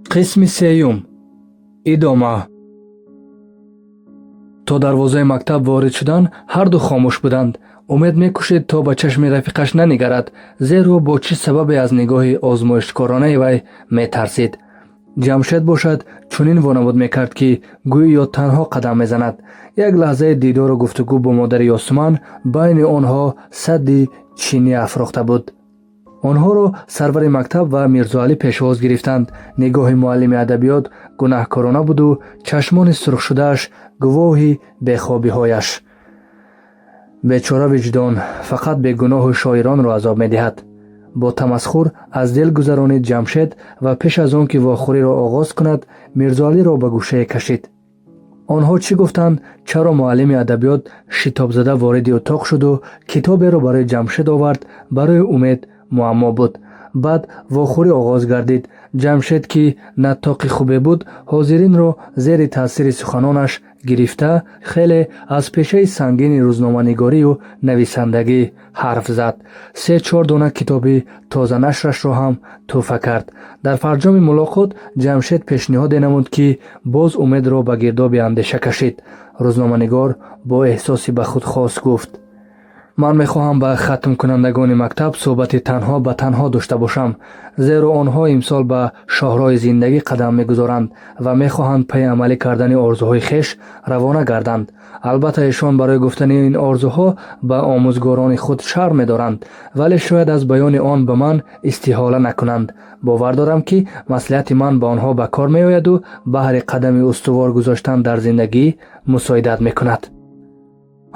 Қисми сеюм, идома. То дарвозаи мактаб ворид шудан, ҳарду хомӯш буданд. Умед мекӯшид, то ба чашми рафиқаш нанигарад, зеро бо чӣ сабабе аз нигоҳи озмоишкоронаи вай метарсид. Ҷамшед бошад, чунин вонамуд мекард, ки гӯё танҳо қадам мезанад. Як лаҳзаи дидору гуфтугӯ бо модари Ёсуман байни онҳо садди чинӣ афрохта буд. Онҳоро сарвари мактаб ва Мирзоалӣ пешвоз гирифтанд. Нигоҳи муаллими адабиёт гунаҳкорона буду чашмони сурхшудааш гувоҳи бехобиҳояш. «Бечора виҷдон, фақат бегуноҳу шоиронро азоб медиҳад», бо тамасхур аз дил гузаронид Ҷамшед ва пеш аз он ки вохӯриро оғоз кунад, Мирзоалиро ба гӯшае кашид. Онҳо чӣ гуфтанд? Чаро муаллими адабиёт шитобзада вориди утоқ шуду китоберо барои Ҷамшед овард, барои Умед муаммо буд. Баъд вохӯрӣ оғоз гардид. Ҷамшед, ки наттоқи хубе буд, ҳозиринро зери таъсири суханонаш гирифта, хеле аз пешаи сангини рӯзноманигорию нависандагӣ ҳарф зад. Се-чор дона китоби тозанашрашро ҳам тӯҳфа кард. Дар фарҷоми мулоқот Ҷамшед пешниҳоде намуд, ки боз Умедро ба гирдоби андеша кашид. Рӯзноманигор бо эҳсоси ба худ хос гуфт: «Ман мехоҳам ба хатмкунандагони мактаб суҳбати танҳо ба танҳо дошта бошам, зеро онҳо имсол ба шоҳроҳи зиндагӣ қадам мегузоранд ва мехоҳанд пайи амалӣ кардани орзуҳои хеш равона гарданд. Албатта, эшон барои гуфтани ин орзуҳо ба омӯзгорони худ шарм медоранд, вале шояд аз баёни он ба ман истиҳола накунанд. Бовар дорам, ки маслиҳати ман ба онҳо ба кор меояду баҳри қадами устувор гузоштан дар зиндагӣ мусоидат мекунад».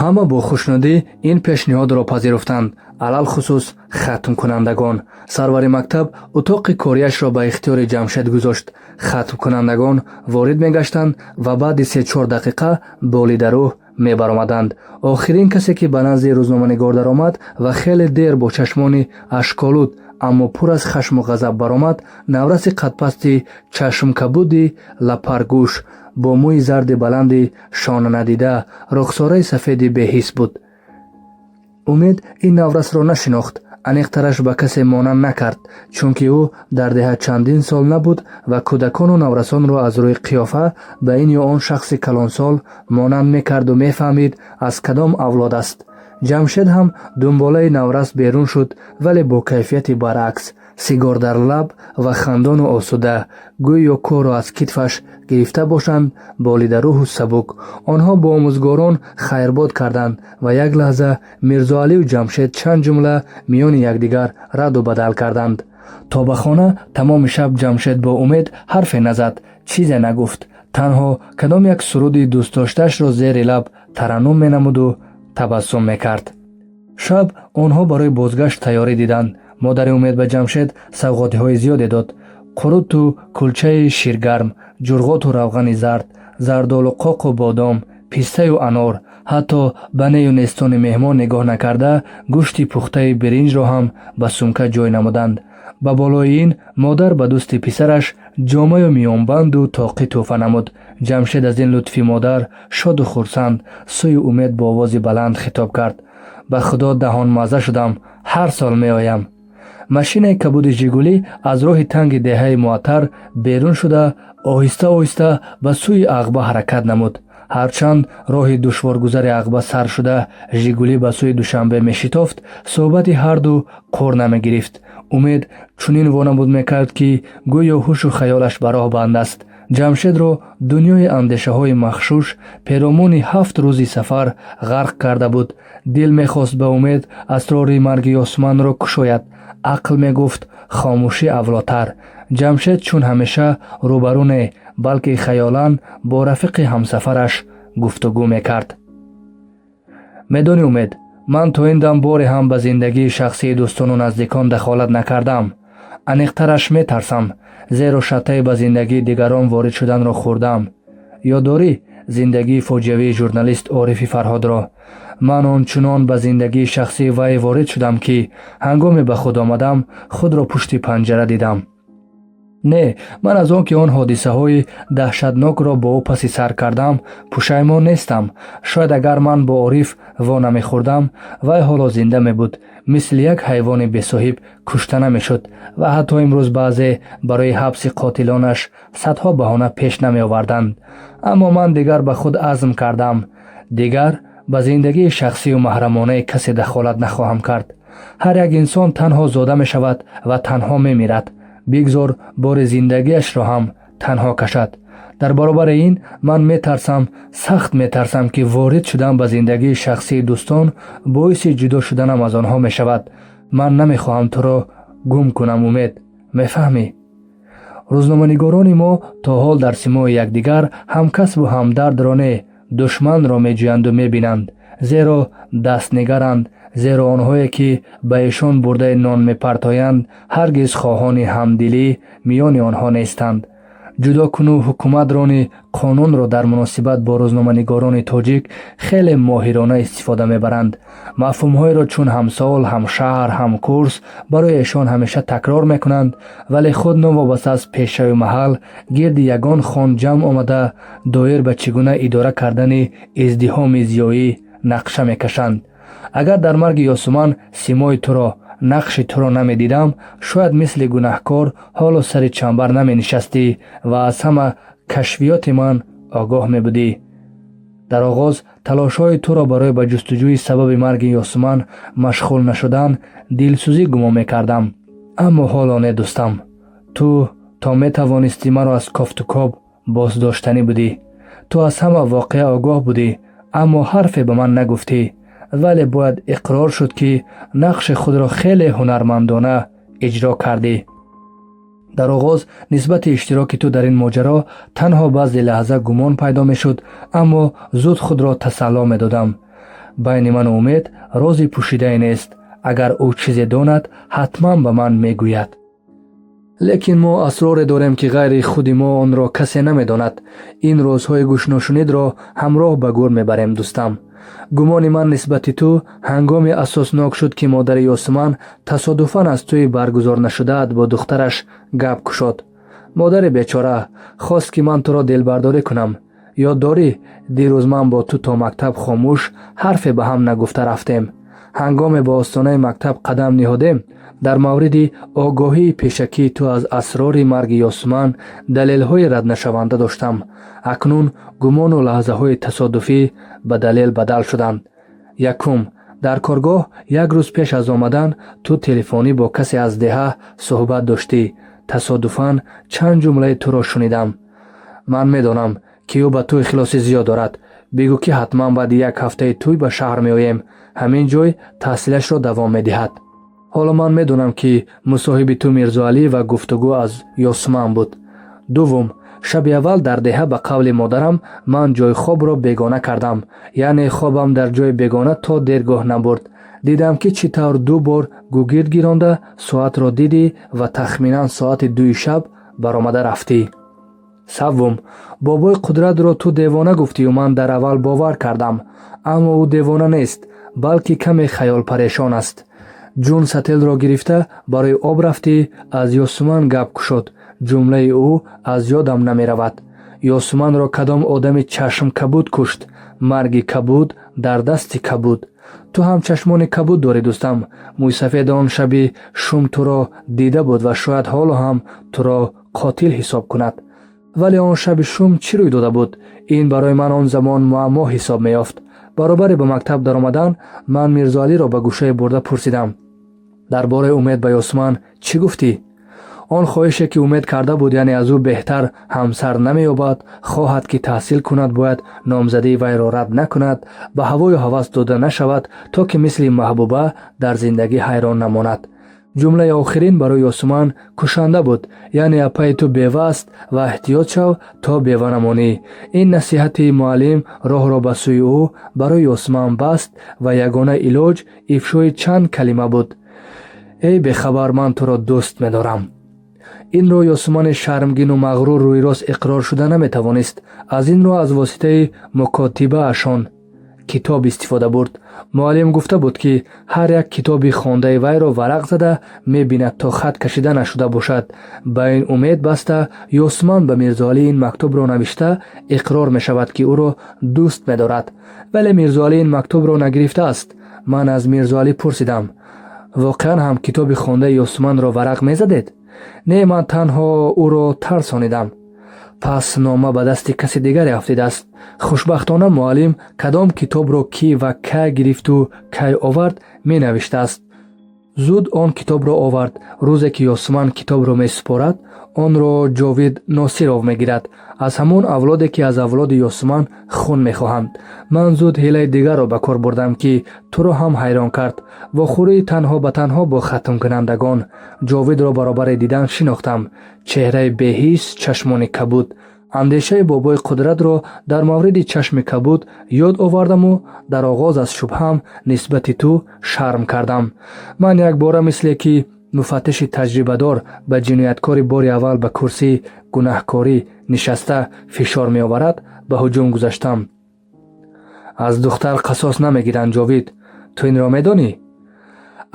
Ҳама бо хушнудӣ ин пешниҳодро пазируфтанд, алалхусус хатмкунандагон. Сарвари мактаб утоқи кориашро ба ихтиёри Ҷамшед гузошт. Хатмкунандагон ворид мегаштанд ва баъди се-чор дақиқа болидарӯҳ мебаромаданд. Охирин касе, ки ба назди рӯзноманигор даромад ва хеле дер бо чашмони ашколуд, аммо пур аз хашму ғазаб баромад, навраси қадпасти чашмкабуди лапаргӯш, бо мӯи зарди баланди шонанадида, рухсораи сафеди беҳис буд. Умед ин наврасро нашинохт, аниқтараш, ба касе монанд накард, чунки ӯ дар деҳа чандин сол набуд ва кӯдакону наврасонро аз рӯи қиёфа ба ин ё он шахси калонсол монанд мекарду мефаҳмид, аз кадом авлод аст. Ҷамшед ҳам дунболаи наврас берун шуд, вале бо кайфияти баръакс: сигор дар лаб ва хандону осуда, гӯё кӯҳро аз китфаш гирифта бошанд, болидарӯҳу сабук. Онҳо бо омӯзгорон хайрбод карданд ва як лаҳза Мирзоалию Ҷамшед чанд ҷумла миёни якдигар радду бадал карданд. То ба хона тамоми шаб Ҷамшед бо Умед ҳарфе назад, чизе нагуфт. Танҳо кадом як суруди дӯстдоштаашро зери лаб тараннум менамуду табассум мекард. Шаб онҳо барои бозгашт тайёрӣ диданд. Модари Умед ба Ҷамшед савғотиҳои зиёде дод: қуруту кулчаи ширгарм, ҷурғоту равғани зард, зардолу, қоқу бодом, пистаю анор. Ҳатто ба нею нестони меҳмон нигоҳ накарда, гӯшти пухтаи биринҷро ҳам ба сумка ҷой намуданд. Ба болои ин модар ба дӯсти писараш ҷомаю миёнбанду тоқӣ тӯҳфа намуд. Ҷамшед аз ин лутфи модар шоду хурсанд сӯи Умед бо овози баланд хитоб кард: «Ба Худо, даҳонмазза шудам, ҳар сол меоям». Машинаи кабуди «Жигулӣ» аз роҳи танги деҳаи Муаттар берун шуда, оҳиста оҳиста ба сӯи Ағба ҳаракат намуд. Ҳарчанд роҳи душворгузари Ағба сар шуда, «Жигулӣ» ба сӯи Душанбе мешитофт, суҳбати ҳарду қур намегирифт. Умед чунин вонамуд мекард, ки гӯё ҳушу хаёлаш ба роҳ банд аст. Ҷамшедро дунёи андешаҳои махшуш перомони 7 рӯзи сафар ғарқ карда буд. Дил мехост ба Умед асрори марги Ёсуманро кушояд, ақл мегуфт, хомӯшӣ авлотар. Ҷамшед чун ҳамеша рӯбарӯ не, балки хаёлан бо рафиқи ҳамсафараш гуфтугӯ мекард. «Медонӣ, Умед, ман то ин дам боре ҳам ба зиндагии шахсии дӯстону наздикон дахолат накардам. Аниқтараш, метарсам, зеро шаттаи ба зиндагии дигарон ворид шуданро хӯрдам. Ёд дорӣ зиндагии фоҷиавии журналист Орифи Фарҳодро? Ман ончунон ба зиндагии шахсии вай ворид шудам, ки ҳангоме ба худ омадам, худро пушти панҷара дидам». Не, ман аз он ки он ҳодисаҳои даҳшатнокро бо ӯ паси сар кардам, пушаймон нестам. Шояд агар ман бо Ориф во намехӯрдам, вай ҳоло зинда мебуд, мисли як ҳайвони бесоҳиб кушта намешуд ва ҳатто имрӯз баъзе барои ҳабси қотилонаш садҳо баҳона пеш намеоварданд. Аммо ман дигар ба худ азм кардам: дигар ба зиндагии шахсию маҳрамонаи касе дахолат нахоҳам кард. Ҳар як инсон танҳо зода мешавад ва танҳо мемирад. Бигзор бори зиндагиашро ҳам танҳо кашад. Дар баробари ин ман метарсам, сахт метарсам, ки ворид шудан ба зиндагии шахсии дӯстон боиси ҷудо шуданам аз онҳо мешавад. Ман намехоҳам туро гум кунам, Умед, мефаҳмӣ? Рӯзноманигорони мо то ҳол дар симои якдигар ҳамкасбу ҳамдардро не, душманро меҷӯянду мебинанд, зеро дастнигаранд, зеро онҳое ки ба эшон бурдаи нон мепартоянд, ҳаргиз хоҳони ҳамдилӣ миёни онҳо нестанд. Ҷудо куну ҳукуматрони қонунро дар муносибат бо рӯзноманигорони тоҷик хеле моҳирона истифода мебаранд. Мафҳумҳоеро чун ҳамсол, ҳамшаҳр, ҳамкурс барои эшон ҳамеша такрор мекунанд, вале худ новобаста аз пешаю маҳал гирди ягон хон ҷамъ омада, доир ба чӣ гуна идора кардани издиҳоми зиёӣ нақша мекашанд. Агар дар марги Ёсуман симои туро, нақши туро намедидам, шояд мисли гунаҳкор ҳоло сари чамбар наменишастӣ ва аз ҳама кашфиёти ман огоҳ мебудӣ. Дар оғоз талошҳои туро барои ба ҷустуҷӯи сабаби марги Ёсуман машғул нашудан дилсӯзӣ гумон мекардам. Аммо ҳоло не, дӯстам. Ту то метавонистӣ маро аз кофтукоб боздоштанӣ будӣ. Ту аз ҳама воқеа огоҳ будӣ, аммо ҳарфе ба ман нагуфтӣ. Вале бояд иқрор шуд, ки нақши худро хеле ҳунармандона иҷро кардӣ. Дар оғоз нисбати иштироки ту дар ин моҷаро танҳо баъзе лаҳза гумон пайдо мешуд, аммо зуд худро тасалло медодам: байни ману Умед рози пӯшидае нест. Агар ӯ чизе донад, ҳатман ба ман мегӯяд. Лекин мо асроре дорем, ки ғайри худи мо онро касе намедонад. Ин розҳои гӯшношунидро ҳамроҳ ба гур мебарем, дӯстам. Гумони ман нисбати ту ҳангоме асоснок шуд, ки модари Ёсуман тасодуфан аз тӯи баргузорнашудаат бо духтараш гап кушод. Модари бечора хост, ки ман туро дилбардорӣ кунам. Ёд дорӣ, дирӯз ман бо ту то мактаб хомӯш, ҳарфе ба ҳам нагуфта рафтем. Ҳангоме ба остонаи мактаб қадам ниҳодем, дар мавриди огоҳии пешакии ту аз асрори марги Ёсуман далелҳои раднашаванда доштам. Акнун гумону лаҳзаҳои тасодуфӣ ба далел бадал шуданд. Якум, дар коргоҳ як рӯз пеш аз омадан ту телефонӣ бо касе аз деҳа суҳбат доштӣ. Тасодуфан чанд ҷумлаи туро шунидам. Ман медонам, ки ӯ ба ту ихлоси зиёд дорад. Бигӯ, ки ҳатман баъди як ҳафтаи тӯй ба шаҳр меоем, ҳамин ҷой таҳсилашро давом медиҳад. Ҳоло ман медонам, ки мусоҳиби ту Мирзоалӣ ва гуфтугӯ аз Ёсуман буд. Дуввум, шаби аввал дар деҳа, ба қавли модарам, ман ҷойхобро бегона кардам, яъне хобам дар ҷои бегона то дергоҳ набурд. Дидам, ки чӣ тавр ду бор гугирд гиронда соатро дидӣ ва тахминан соати 2-и шаб баромада рафтӣ. Саввум, бобои Қудратро ту девона гуфтию ман дар аввал бовар кардам, аммо ӯ девона нест, балки каме хаёлпарешон аст. Ҷун сателро гирифта барои об рафтӣ, аз Ёсуман гап кушод. Ҷумлаи ӯ аз ёдам намеравад: «Ёсуманро кадом одами чашмкабуд кушт. Марги кабуд дар дасти кабуд». Ту ҳам чашмони кабуд дорӣ, дӯстам. Мӯйсафед он шаби шум туро дида буд ва шояд ҳоло ҳам туро қотил ҳисоб кунад. Вале он шаби шум чӣ рӯй дода буд? Ин барои ман он замон муаммо ҳисоб меёфт. Баробари ба мактаб даромадан ман Мирзоалиро ба гӯшае бурда пурсидам: «Дар бораи Умед ба Ёсуман чӣ гуфтӣ?» Он хоҳише, ки Умед карда буд, яъне аз ӯ беҳтар ҳамсар намеёбад, хоҳад, ки таҳсил кунад, бояд номзадии вайро рад накунад, ба ҳавою ҳавас дода нашавад, то ки мисли Маҳбуба дар зиндагӣ ҳайрон намонад. Ҷумлаи охирин барои Ёсуман кушанда буд, яъне апаи ту бева аст ва эҳтиёт шав, то бева намонӣ. Ин насиҳати муаллим роҳро ба сӯи ӯ барои Ёсуман баст ва ягона илоҷ ифшои чанд калима буд: «Эй бехабар, ман туро дӯст медорам». Инро Ёсумани шармгину мағрур рӯйрост иқрор шуда наметавонист. Аз ин рӯ аз воситаи мукотибаашон, Китоб истифода бурд. Муаллим гуфта буд, ки ҳар як китоби хондаи вайро варақ зада мебинад, то хат кашида нашуда бошад. Ба ин умед баста, Ёсуман ба Мирзоалӣ ин мактубро навишта иқрор мешавад, ки ӯро дӯст медорад. Вале Мирзоалӣ ин мактубро нагирифтааст. Ман аз Мирзоалӣ пурсидам: «Воқеан ҳам китоби хондаи Ёсуманро варақ мезадед?» «Не, ман танҳо ӯро тарсонидам». Пас нома ба дасти каси дигаре афтидааст. Хушбахтона, муаллим кадом китобро кӣ ва кай гирифту кай овард, менавиштааст. Зуд он китобро овард. Рӯзе ки Ёсуман китобро месупорад, онро Ҷовид Носиров мегирад, аз ҳамон авлоде, ки аз авлоди Ёсуман хун мехоҳанд. Ман зуд ҳилаи дигарро ба кор бурдам, ки туро ҳам ҳайрон кард: вохӯрии танҳо ба танҳо бо хатмкунандагон. Ҷовидро баробари дидан шинохтам: чеҳраи беҳис, чашмони кабуд. Андешаи бобои Қудратро дар мавриди чашми кабуд ёд овардаму дар оғоз аз шубҳам нисбати ту шарм кардам. Ман якбора, мисле ки муфаттиши таҷрибадор ба ҷинояткори бори аввал ба курсии гунаҳкорӣ нишаста фишор меоварад, ба ҳуҷум гузаштам: «Аз духтар қасос намегиранд, Ҷовид, ту инро медонӣ?»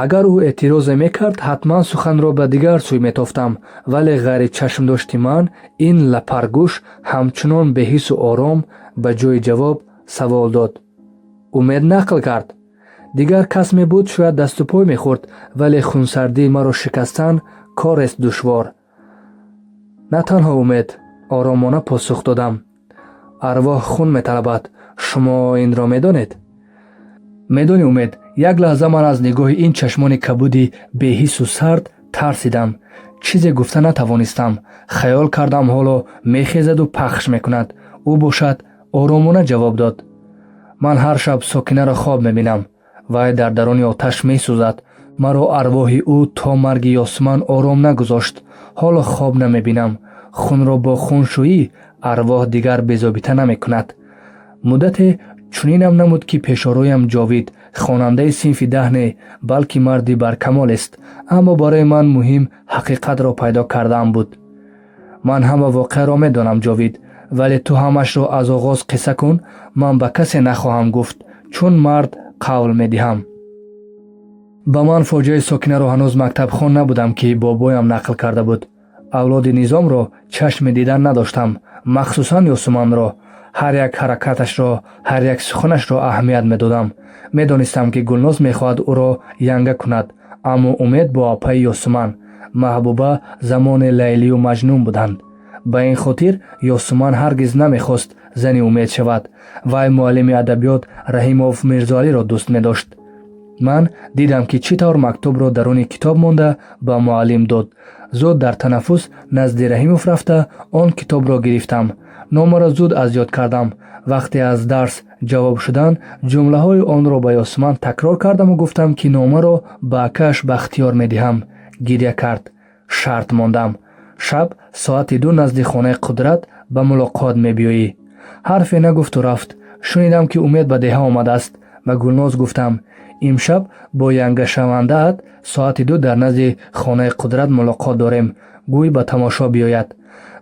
Агар ӯ эътирозе мекард, ҳатман суханро ба дигар сӯй метофтам, вале ғайричашмдошти ман ин лапаргӯш ҳамчунон беҳису ором ба ҷои ҷавоб савол дод: «Умед нақл кард?» Дигар кас мебуд, шояд дасту пой мехӯрд, вале хунсардии маро шикастан корест душвор. «На танҳо Умед», оромона посух додам. «Арвоҳ хун металабад, шумо инро медонед?» Медонӣ, Умед, як лаҳза ман аз нигоҳи ин чашмони кабуди беҳису сард тарсидам. Чизе гуфта натавонистам. Хаёл кардам, ҳоло мехезаду пахш мекунад. Ӯ бошад оромона ҷавоб дод: «Ман ҳар шаб Сокинаро хоб мебинам. Вай дар даруни оташ месӯзад. Маро арвоҳи ӯ то марги Ёсуман ором нагузошт. Ҳоло хоб намебинам. Хунро бо хун шӯӣ, арвоҳ дигар безобита намекунад». Муддате чунинам намуд, ки пешороям Ҷовид, хонандаи синфи 10 не, балки марди баркамолест. Аммо барои ман муҳим ҳақиқатро пайдо кардаам буд. «Ман ҳама воқеаро медонам, Ҷовид, вале ту ҳамашро аз оғоз қисса кун. Ман ба касе нахоҳам гуфт, чун мард қавл медиҳам». Ба ман фоҷиаи Сокинаро ҳанӯз мактабхон набудам, ки бобоям нақл карда буд. Авлоди Низомро чашми дидан надоштам, махсусан Ёсуманро. Ҳар як ҳаракаташро, ҳар як суханашро аҳамият медодам. Медонистам, ки Гулноз мехоҳад ӯро янга кунад, аммо Умед бо апаи Ёсуман Маҳбуба замоне Лайлию Маҷнун буданд. Ба ин хотир Ёсуман ҳаргиз намехост зани Умед шавад. Вай муаллими адабиёт Раҳимов Мирзоалиро дӯст медошт. Ман дидам, ки чӣ тавр мактубро даруни китоб монда ба муаллим дод. Зуд дар танаффус назди Раҳимов рафта, он китобро гирифтам. Номаро зуд аз ёд кардам. Вақте аз дарс ҷавоб шудан, ҷумлаҳои онро ба Ёсуман такрор кардаму гуфтам, ки номаро ба акааш Бахтиёр медиҳам. Гиря кард. Шарт мондам: шаб соати 2 назди хонаи Қудрат ба мулоқот мебиёӣ. Ҳарфе нагуфту рафт. Шунидам, ки Умед ба деҳа омадааст. Ба Гулноз гуфтам: «Имшаб бо янгашавандаат соати 2 дар назди хонаи Қудрат мулоқот дорем, гӯй ба тамошо биёяд».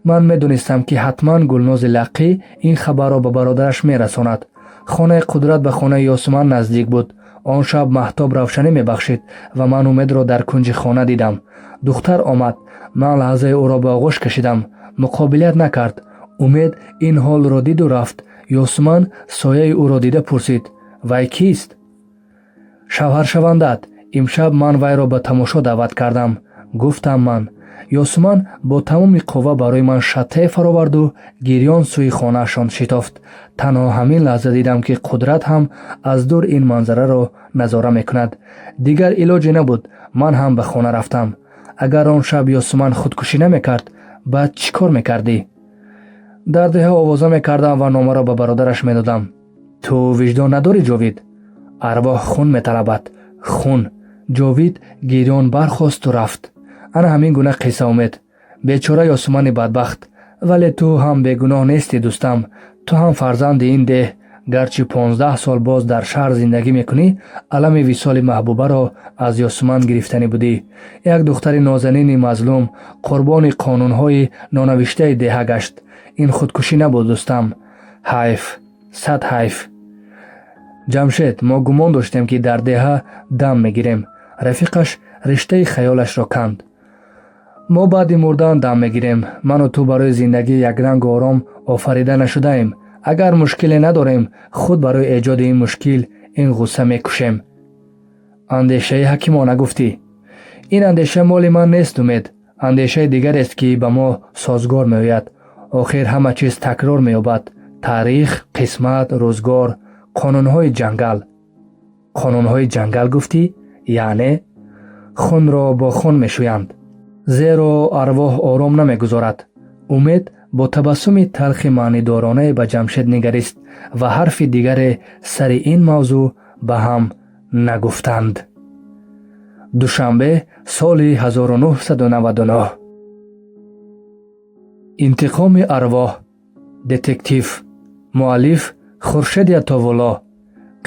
Ман медонистам, ки ҳатман Гулнози лаққӣ ин хабарро ба бародараш мерасонад. Хонаи Қудрат ба хонаи Ёсуман наздик буд. Он шаб маҳтоб равшанӣ мебахшид ва ман Умедро дар кунҷи хона дидам. Духтар омад. Ман лаҳзаи ӯро ба оғӯш кашидам. Муқобилият накард. Умед ин ҳолро диду рафт. Ёсуман сояи ӯро дида пурсид: «Вай кист?» «Шавҳаршавандаат. Имшаб ман вайро ба тамошо даъват кардам», гуфтам ман. Ёсуман бо тамоми қувва барои ман шаттае фароварду гирён сӯи хонаашон шитофт. Танҳо ҳамин лаҳза дидам, ки Қудрат ҳам аз дур ин манзараро назора мекунад. Дигар илоҷе набуд, ман ҳам ба хона рафтам. Агар он шаб Ёсуман худкушӣ намекард, баъд чӣ кор мекардӣ? Дар деҳа овоза мекардам ва номаро ба бародараш медодам. Ту виҷдон надорӣ, Ҷовид. Арвоҳ хун металабад, хун. Ҷовид гирён бархосту рафт. Ана ҳамин гуна қисса, Умед. Бечора Ёсумани бадбахт. Вале ту ҳам бегуноҳ нестӣ, дӯстам. Ту ҳам фарзанди ин деҳ, гарчи 15 сол боз дар шаҳр зиндагӣ мекунӣ, алами висоли Маҳбубаро аз Ёсуман гирифтанӣ будӣ. Як духтари нозанини мазлум қурбони қонунҳои нонавиштаи деҳа гашт. Ин худкушӣ набуд, дӯстам. Ҳайф, сад ҳайф. Ҷамшед, мо гумон доштем, ки дар деҳа дам мегирем. Рафиқаш риштаи хаёлашро канд. Мо баъди мурдан дам мегирем. Ману ту барои зиндагии якрангу ором офарида нашудаем. Агар мушкиле надорем, худ барои эҷоди ин мушкил, ин ғусса мекушем. Андешаи ҳакимона гуфтӣ. Ин андеша моли ман нест, Умед. Андешаи дигарест, ки ба мо созгор меояд. Охир ҳама чиз такрор меёбад: таърих, қисмат, рӯзгор, қонунҳои ҷангал. Қонунҳои ҷангал гуфтӣ? Яъне хунро бо хун мешӯянд, зеро арвоҳ ором намегузорад. Умед бо табассуми талхи маънидоронае ба Ҷамшед нигарист ва ҳарфи дигаре сари ин мавзӯъ ба ҳам нагуфтанд. Душанбе, соли 1999. Интиқоми арвоҳ. Детектив. Муаллиф Хуршеди Атовулло.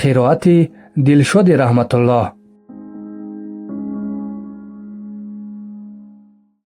Қироати Дилшоди Раҳматуллоҳ.